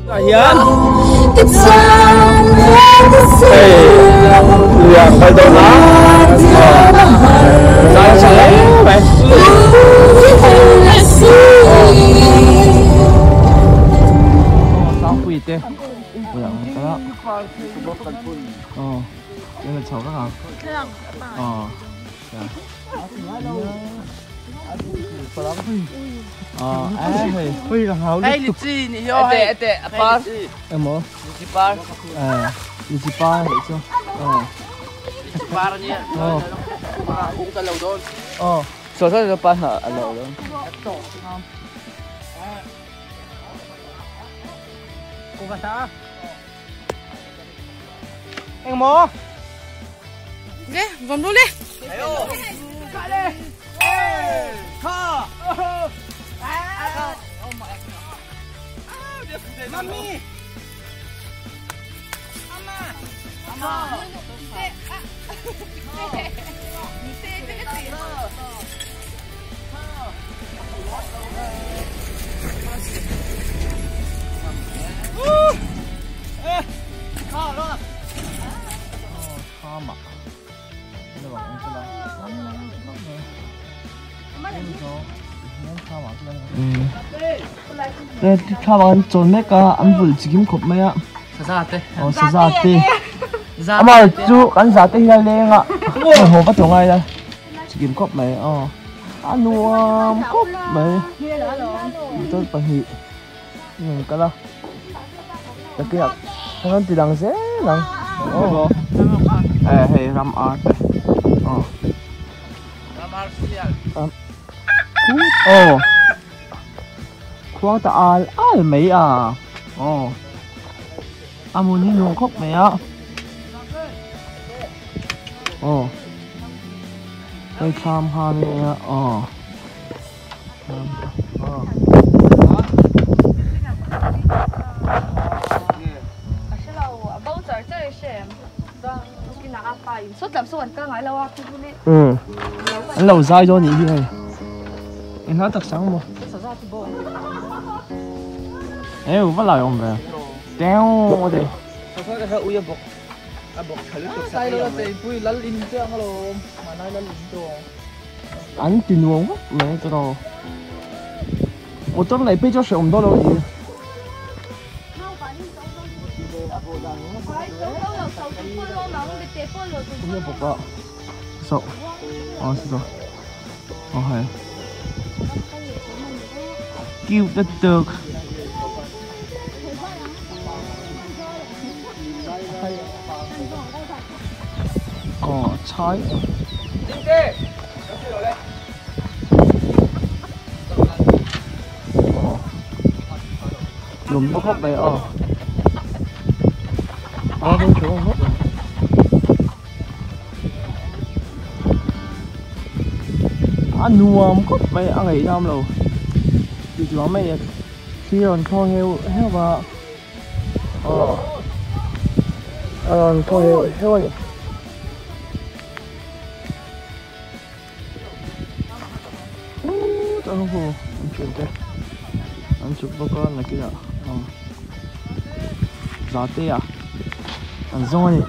Hian hei lui ah kal dawn a zai nasa hle mai. Sangpui te bulah kan kal a aw eng chho vek ang aw. Engmaw? Le, vawm ru le. Mami! Thlam an chawn mek a an vulh chikim khawp mai a aw saza te amah chu kan za te hi a leng a haw va tawh ngai la chikim khawp mai aw a nuam khawp mai motor pahnih an kal a takin ah an ti lang zel ang aw hei ram ar te aw aw khuang ta al al mai a aw a hmun hi nuam khawp mai a aw hei thlam ha mai a aw. An lo zai dawn nih hi hei eng hla tak sang maw eu va lai awm ve teu a ti An ti nuam khawp mai chu tawh. Motor neih phei chu a hrehawm dawn lo a ni. So, oh so. Oh hai. Cute the dog. Oh, chai. Lum bawk khawp mai aw. Aw hei chu awm khawp mai. A nuam khawp mai a ngaihnam lo. Ti chuang mai a thli rawn thaw heuh heuh a. Aw a rawn thaw heuh heuh a ni. Chuan ho an thian te an chhuk bawk a nakinah aw za te ah an zawng a ni.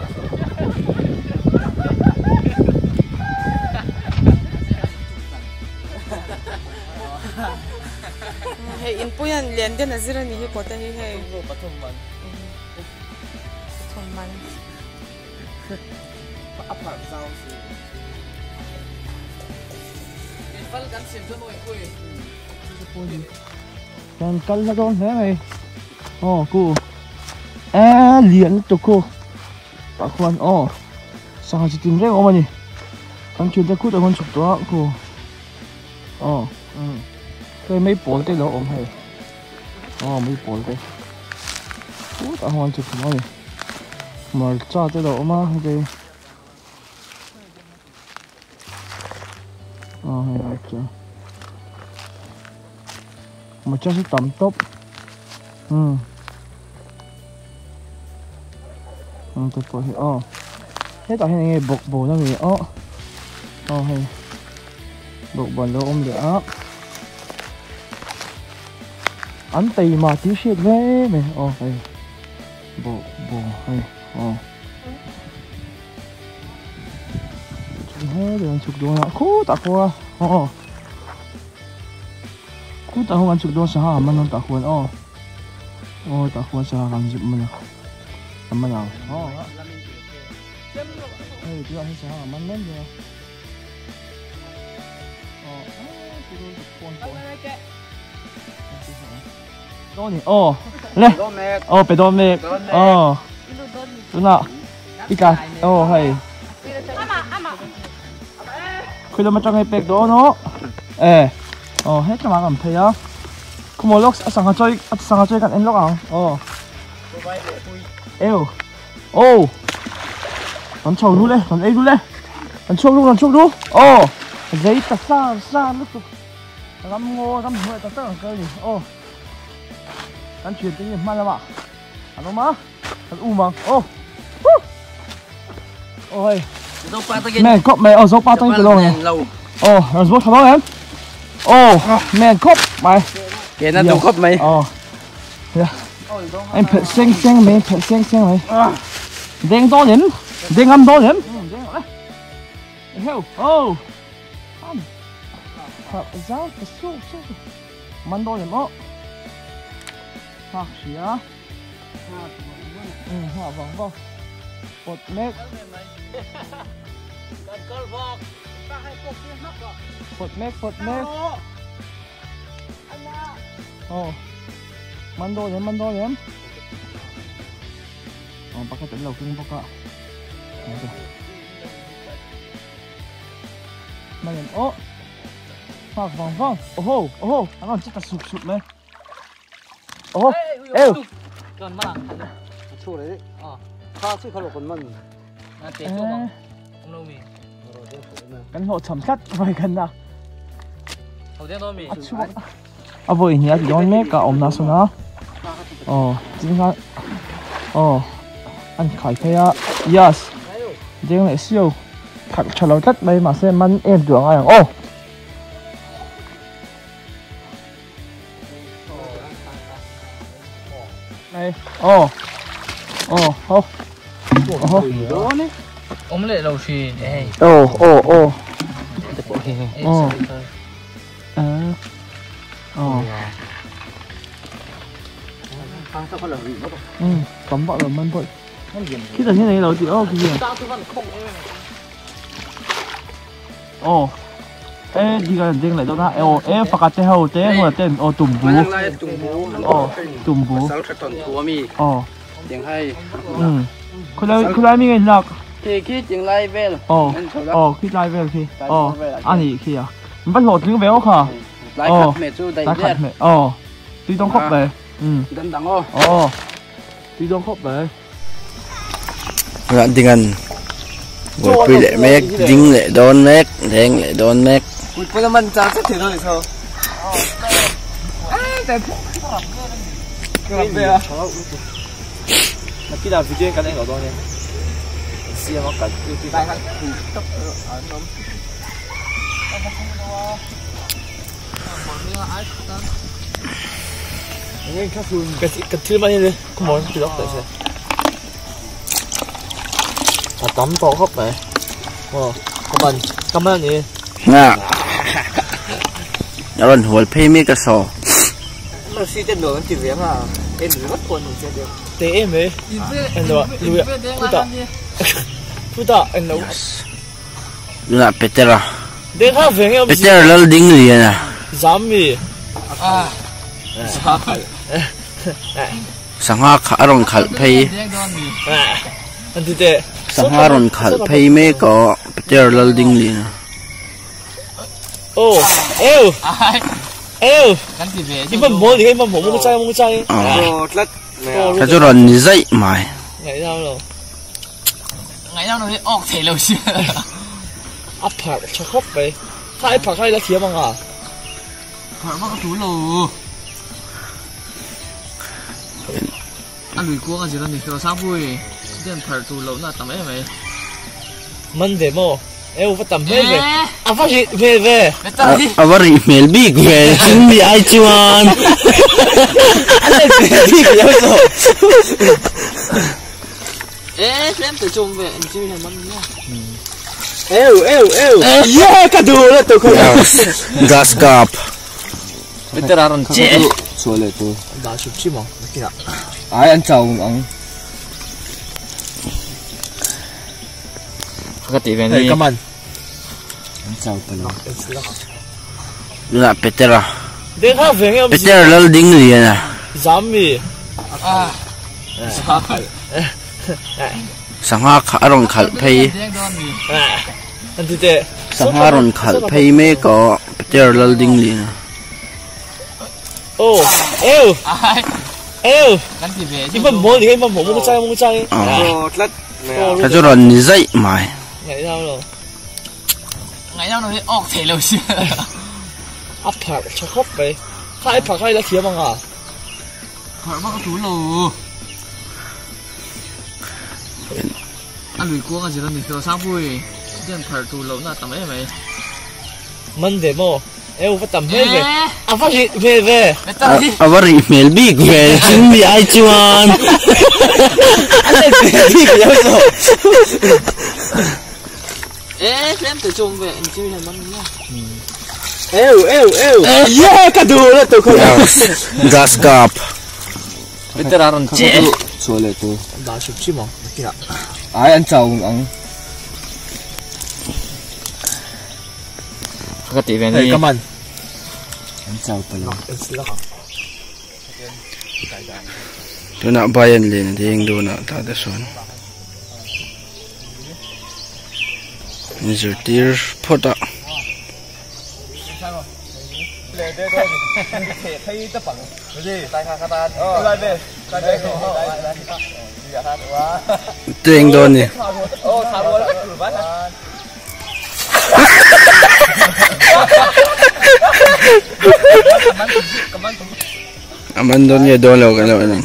Hei inpui an lian den a zir a ni hi kawt a hi hei. Pathum man. Pathum man. A pharh zau si. Fal kan siam chuan awi pui. Kan kal hla dawn hle mai. Aw ku. E lian lutuk khu. Tah khuan aw sangha chi tin reng awm a ni. Kan thiante khut ang an chhuk tawh a khu. Aw umm hei mai pawl te lo awm hei. Aw mai pawl te. Khutah khuan chhuk tawh a ni. Hmarcha te lo awm a hei. Aw hei hmarcha hmarcha chu tam tawp umm ang te pawh hi aw hetah hian enge bawkbawn a ni aw aw hei bawkbawn lo awm leh a. An teima tih hriat hle mai aw hei bawh bawh hei aw he an chhuk dawn a khutah khuan aw khutah khuan an chhuk dawn sangha an man tah khuan aw aw tah khuan sangha kan zuk man a an man ang aw hei tunah hian sangha an man mek dawn a aw Aw le aw pe dawn mek aw tunah i tla aw hei khawi lam atang hei pek dawn aw e aw hetlangah kan phei a khawmaw lawk a sangha chawi a sangha chawi kan en lawk ang aw eu aw kan chho ru le kan ei ru le kan chhuak ru kan chhuak ru aw zei ta sa sa lutuk. Ram ngaw ram hnuai tak tak ang kal ni aw kan thian te hi hma lamah an awm a kan um ang aw aw hei men khawp mai aw zopa tangin ka lawng e aw ran zual tha dawn em aw men khawp mai ke na duh khawp mai aw ya em phelh seng seng mai phelh seng seng mai deng dawn em deng am dawn em heo aw Zau ta suk suk man dawn em aw nghak hria nghah vang vang pawt mek pawt mek pawt mek aw man dawn em man dawn em aw pakhat an lo keng bawk a. Mai an aw Phak vang vang Oho oho An rawn che ta sup sup mai Oho Eu Kan man Chu re Kha chu kha lo kan man Na te chu bang Om lo mi Kan hlawh cham tlat vai kan na Ho den do mi A chu A vawi hnih a ti dawn mek a awm na sawn a Aw tin khan aw an khai phei a yes deng leh siau pharh tha lo tlat mai mahse man em duh angai ang aw. Này aw aw ho ho Awm leh lo thin hei aw aw aw aw. Tắm vợ rồi man vội. Khi là như này rồi thì ô cái gì? Ồ. Ê đi cái riêng lại đâu ta? Ồ, ê phật cái hậu té ngồi tên ô tùm bú. Ồ, tùm bú. Ồ. Ừ. Khơi lại mình lạc. Thì khi tiếng lai về. Ồ. Ồ, khi lai về khi. Ồ. Anh ấy khi à. Bắt lột những véo hả? Ồ, lại khát mẹ. Ồ, tuy đông khóc về. Ừ. Ồ, tuy đông khóc về. Bạn tình ngồi phi lệ mét, dính lệ đón mét, đen lệ đón mét. Cái thứ bao nhiêu đi, không muốn thì đọc tại sao? À tắm to khóc vậy. Ờ, cảm ơn, cảm ơn nhỉ. Nè, nó còn hồi phê mấy cái sò. Mà suy tên đồ chỉ việc à, em rất buồn mình chơi được. Thế em ấy, em đâu, lùi, phụ ta, phụ ta, em đâu. Là Petera. Để khác về nghe. Petera là đinh liền à. Dám gì? À. Sangha khá rong khal phê. Anh thì tệ. Sangha rong khal phê mấy có Petera là đinh liền. Ô, êu, êu. Nhưng mà muốn thì em mà muốn mua cái chai, mua cái chai. Cái chỗ đó dậy mày. Ngày nào rồi? Ngày nào nó ọc thể lâu chưa? Áp phạt cho khóc vậy. Hai phạt hai là thiệt bằng à? Phạt mắc chú lù. Ăn lùi cuông gì đó thì sao vui. Tiền phạt tù lâu là tầm ấy mày. Mân về mò. Eu va tam hmel ve. A va rih hmel ve. A va rih hmel bik ve. Chung mi ai chuan. A let hmel bik lo zawh. E tlem te chum ve an chim hian man nia. Eu eu eu. Ye ka duh la tu kha. Gas cup. Peter a rawn che. Chhuah leh tur. Dah hrim hrim ang nakinah. Ai an chau ang. Ka ti ve ni. Hey come on. An chau pa lo. Tunah Petera. Deng ha ve nge Peter lal ding lian a. Zam mi. Ah. Sangha kha a rawn khalh phei. An ti teh. Sangha rawn khalh phei mek aw Peter lal ding lian a. Oh, eu. Eu. I man mawl ni hei man mawl mu chai mu chai. Ka chu rawn ni zaih mai. Ngaih nau lo. Ngaih nau lo hi awk thei lo si. A phar tha khawp mai. Kha i phar kha i la thiam ang a. Phar vak a tul lo. A lui kuang a zir a ni tawh Sangpui. Chuan phar tur lohna a tam em mai. Man ve maw? Eu va tam hmel ve. A va rih hmel ve. A va rih hmel bik ve. Chung mi ai chuan. A let hmel bik lo zawh. E tlem te chum ve an chim hian man nia. Eu eu eu. Ye ka duh la tu kha. Gas cup. Peter a rawn che. Chhuah leh tur. Dah hrim hrim ang nakinah. Ai an chau ang. Ka ti ve ni. Hey come on. An chau pa lo. Tunah Bayern len a deng dawn a tah te sawn an zirtir phawt a. Deng dawn ni. A man dawn nge dawn lo kan lo en ang.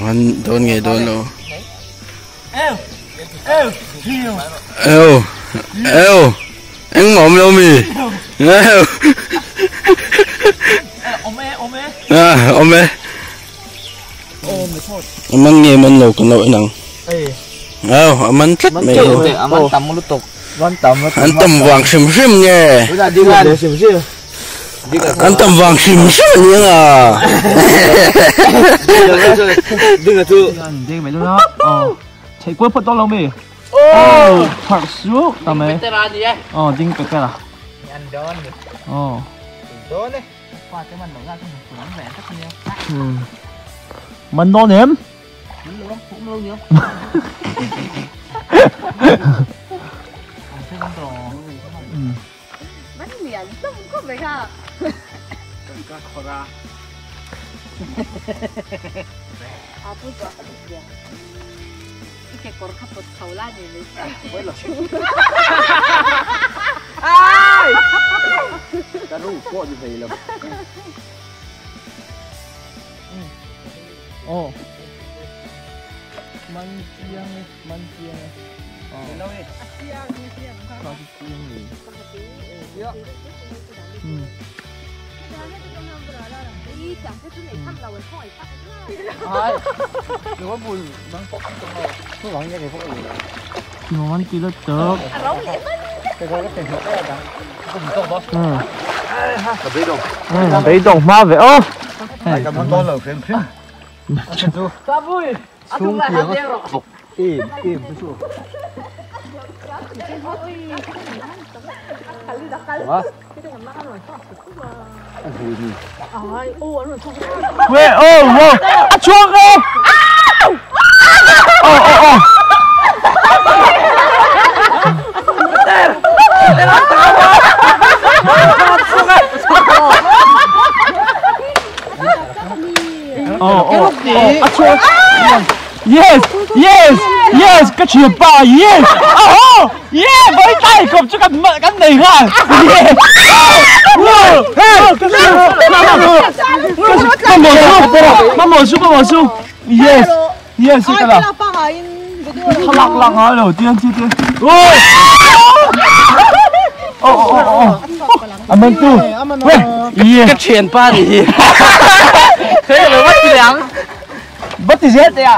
Man dawn nge dawn lo. Eu eu eng awm lo mi. Eu. Ah awm e. A man nge man lo kan lo en ang. Au a man tlat mai. A man tam lutuk. An tam vang hrim hrim nge. An tam vang hrim hrim a ni ang a. Ding a chu. Ding mai dawn a. Theih kual phawt dawn lo mi. Oh, phar su ta mai. Oh, ding petera. Oh. Man dawn em? Man lian hlawm khawp mai kha. A pu zuah ka duh sia. I kekawr kha pawt chho la ni mai sia. Ka ru pawh ni hlei lo. Oh. Man chiang e, man chiang e. Oh. Ka chiang ni. Hmm. Ngon tí là chớp. Ừ. Bị đồng ma về ô. Wait, oh, wow. À, chuông ô. Oh, oh, oh. Oh, oh, oh, à, chuông. Yes, yes, yes, cái chuyện bà, yes. Oh, yeah, với tay cọp cho cái cái này ha. Yeah. Wow, hey, cái gì? Cái gì? Yes. Tian si ka la. Thlalak lak ngai lo tian chi te. Oi! Oh oh oh oh. Aman tu. Weh, iye. Ka thian pa ni hi. Thế là bắt ti liang. Bắt ti zel te a.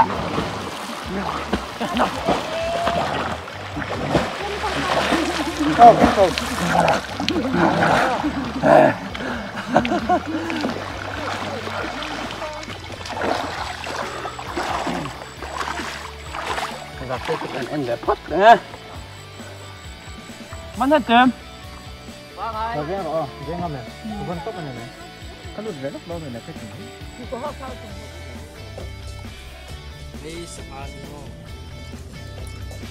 Man hat tem. Hei sangha ni maw?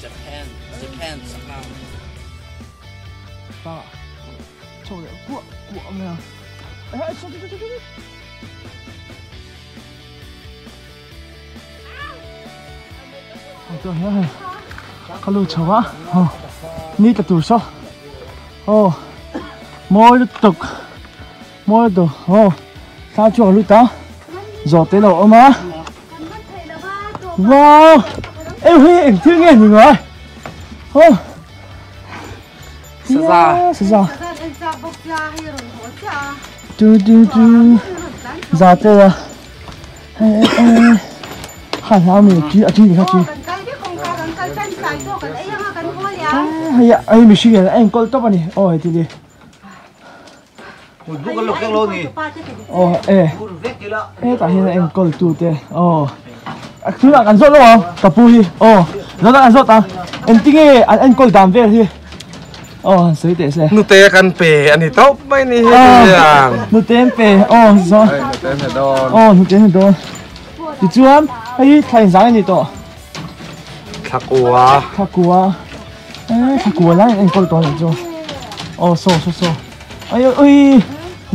Japan, Japan sangha. Ta. Chho leh kuah kuah mai a. Eh, chho chho chho chho. Hei chuan hian hei ka lut chho a aw ni tla tur saw aw mawi lutuk mawi lutuk aw thla chu a lut a zawh te lo awm a wow eng hi eng thil nge ni ngai aw Saza saza tu tu tu za te a hei hei ha hlau mi chi a chi ni kha chi hei ai mihring hian a enkawl tawp a ni aw heti ni aw e hetah hian a enkawl tu te aw tunah kan zawt lo ang ka pu hi aw zawt an zawt ang engtinge an enkawl dan vel hi aw han sawi teh se nute kan pe ani tawp mai ni hi hian nute an pe aw zawt nute an pe dawn aw nute an pe dawn tichuan hei hi thla inzang ani tawh Thlakua. Thlakua. Eh, thlakua lai an enkawl tawh anih chu. Aw, saw saw saw. Ai oi oi,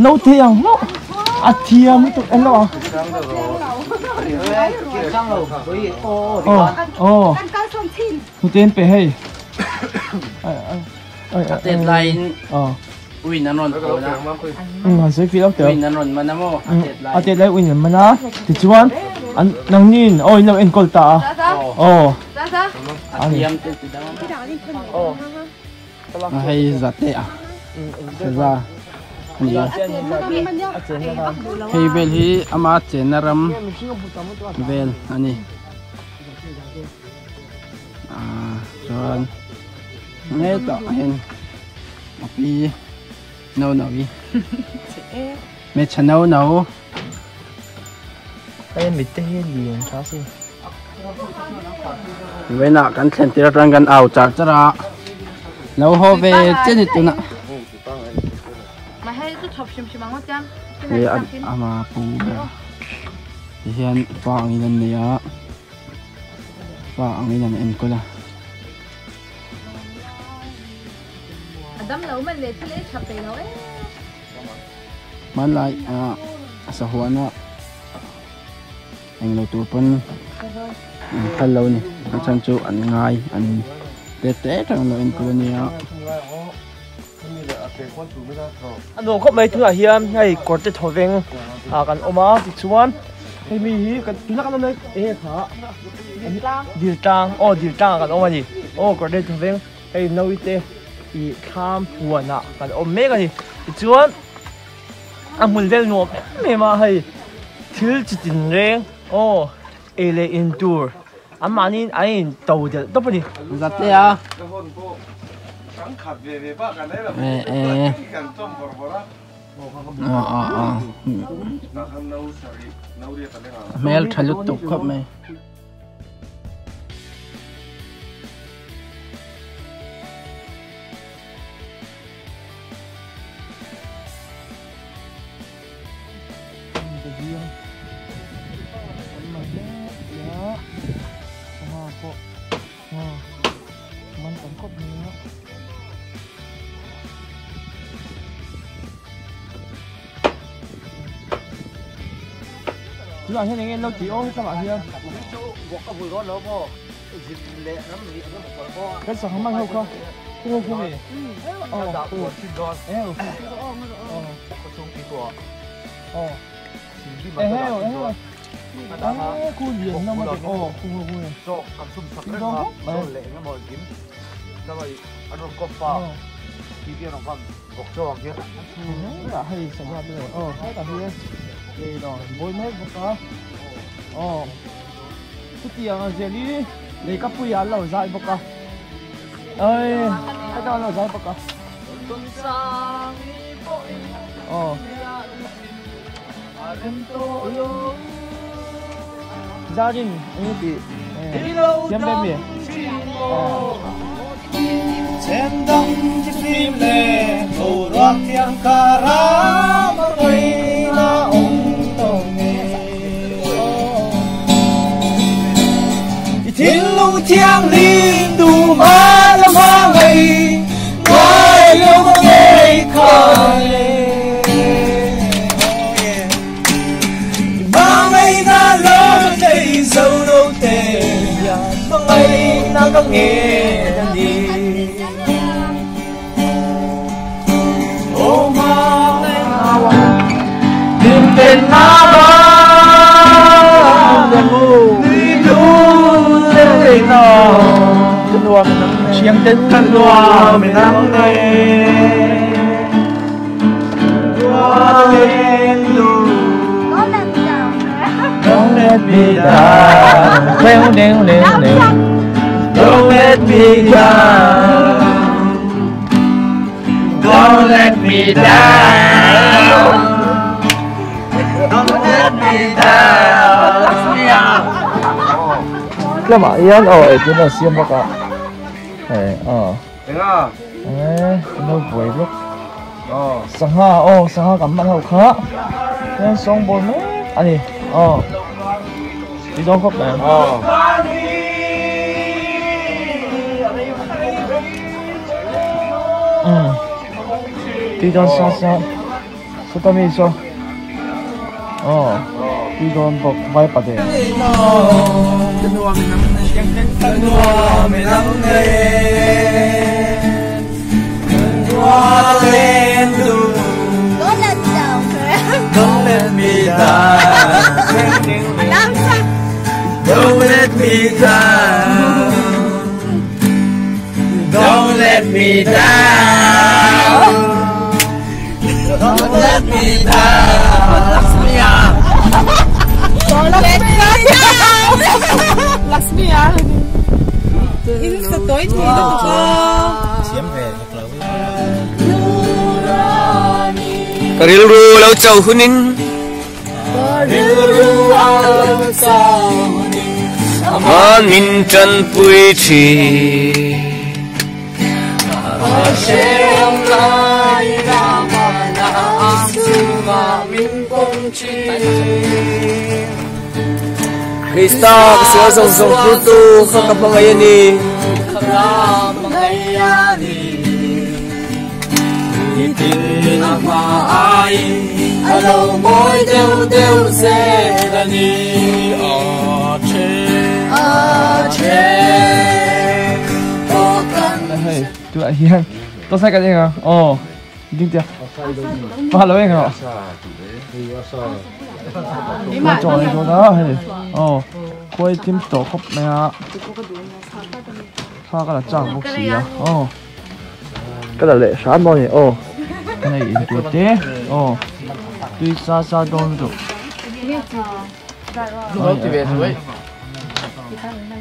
naute ang hlauh. A thiam lutuk en lo ang. Aw, aw. Hnute an pe hei. Ai ai ai. A tet laiin Aw. uin an rawn thawn a. Um, han sawi fih lo teh. Uin an rawn man a maw? A tet lai. A tet lai uin an man a. Tichuan, an nangniin aw in lo enkawl ta a. Aw. A thiam te ti dang. Aw. A hei za te a. Za. Ani a. Hei vel hi ama chenna ram vel ani. Ah, chuan hetah hian a pi no no hi hmeichhe no no hei mit te hi lian tha si vawiinah kan thlen tir atang kan au char char a lo haw ve che ni tunah hei ama pu ber tihian pa angin an nei a pa angin an enkawl a. Hmanlai ah sahuana englo tur pawn an phal lo a ni a chhan chu an ngai an te te atang an lo enkawl a nia. A nuam khawp mai tunah hian hei kawr te thawveng ah kan awm a tichuan hei mi hi tuna kan awm lai eng nge kha dil tlang aw dil tlang ah kan awm a ni aw kawr te thawveng hei naui te ih thlam huan ah kan awm mek a ni tichuan a hmun vel nuam em em a hei thil chi tin reng aw ei leh in tur an mahni an in to delh tawp a ni. Zat te a. Hmel tha lutuk khawp mai. Tunah hian eng nge an lo tih aw hetlangah hian kan sangha man ho kha khaw khaw nge aw aw aw eheu eheu. Ku lian na ma oh ku ku cho kan sum sak reng a cho le nge mo kim dawai an ron kop pa ti bi ron kan bok cho ang kia hei sa ha le oh ta hi le do boi mai bok a oh chu tiang a zeli le ka pui an lo zai bok a ơi cái đó lo zai bok a oh gia đình anh bị xem bên miền xem đông chiếc phim lệ cầu rock tiếng ca ra mà quay là ông tổ nghề thiên lung thiang linh đủ mà là mà ngày ngoài yêu mà nghe khơi dâu đâu tê mà ngày na có nghe đi ô mà ngày nào tìm tên na ba đi du lên nó chiang tên thân loa mình nắng này loa lên lu. Don't let me down. Don't let me down. Don't let me down. Don't let me down. Cái mà yên ôi, chúng ta xem bác ạ. Ờ. Ê, nó quậy lúc. Sáng ha, ô, sáng ha cảm ơn hậu khá. Nên xong bồn mấy. Anh đi. Ờ. Đi đón khóc này. Ờ. Ừ. Đi đón xa xa. Sao ta mi sao? Ờ. Đi đón bọc vai bà đề. Don't let me down. Don't let me down. Don't let me down. Don't let me down. Lakshmi ah. Don't let me down. Lakshmi ah. In sa toy thì nó có. Karilru lau chau hunin. Karilru lau chau hunin. Aman min chan pui chi. Hashem lai ramana asuma min pom chi. Krista kasih song song putu kakapangayani. Kakapangayani. Itin ang alo moy deu deu zelani ache ache hey tu a hian to sai ka denga oh ding tia pa lo enga ma cho ni cho da hey oh koi tim to khop me a tha ka la chang bok si a oh cái là lệ sáng bao nhiêu ô cái này in tuổi thế ô tuy xa xa đôi rồi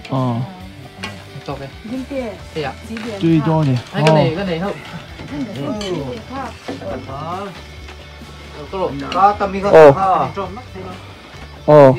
ờ tuy đôi này cái này không ờ ờ.